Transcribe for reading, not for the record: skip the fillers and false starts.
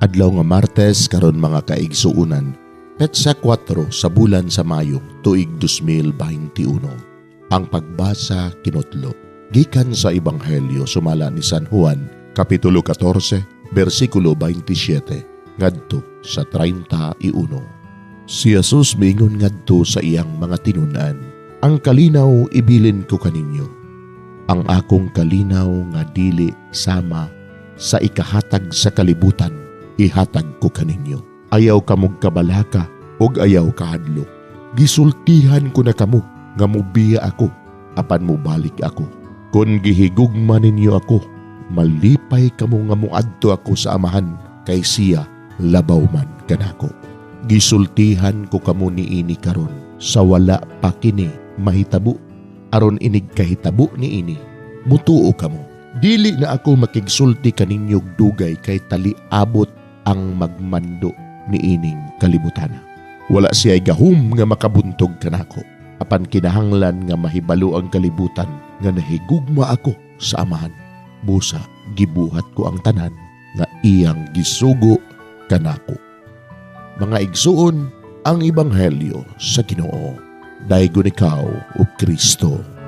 Adlaw nga Martes karon, mga kaigsuonan, petsa 4 sa bulan sa Mayo, tuig 2021. Ang pagbasa kinutlo gikan sa Ebanghelyo sumala ni San Juan, kapitulo 14, bersikulo 27 ngadto sa 31. Si Jesus miingon ngadto sa iyang mga tinun-an, "Ang kalinaw ibilin ko kaninyo. Ang akong kalinaw nga dili sama sa ikahatag sa kalibutan, ihatag ko kaninyo. Ayaw kamog kabalaka ug ayaw kahadlok. Gisultihan ko na kamo nga mubiya ako, apan mubalik ako. Kung gihigugma ninyo ako, malipay kamo nga muadto ako sa Amahan, kay siya labaw man kanako. Gisultihan ko kamo niini karon sa wala pa kini mahitabo, aron inig kahitabo niini, mutuo kamo. Dili na ako makigsulti kaninyo og dugay kay taliabot ang magmando niining kalibutan. Wala siya gahom nga makabuntog kanako. Apan kinahanglan nga mahibalo ang kalibutan nga nahigugma ako sa Amahan. Busa gibuhat ko ang tanan nga iyang gisugo kanako." Mga igsuon, ang Ebanghelyo sa Ginoo. Daygon ikaw, O Kristo.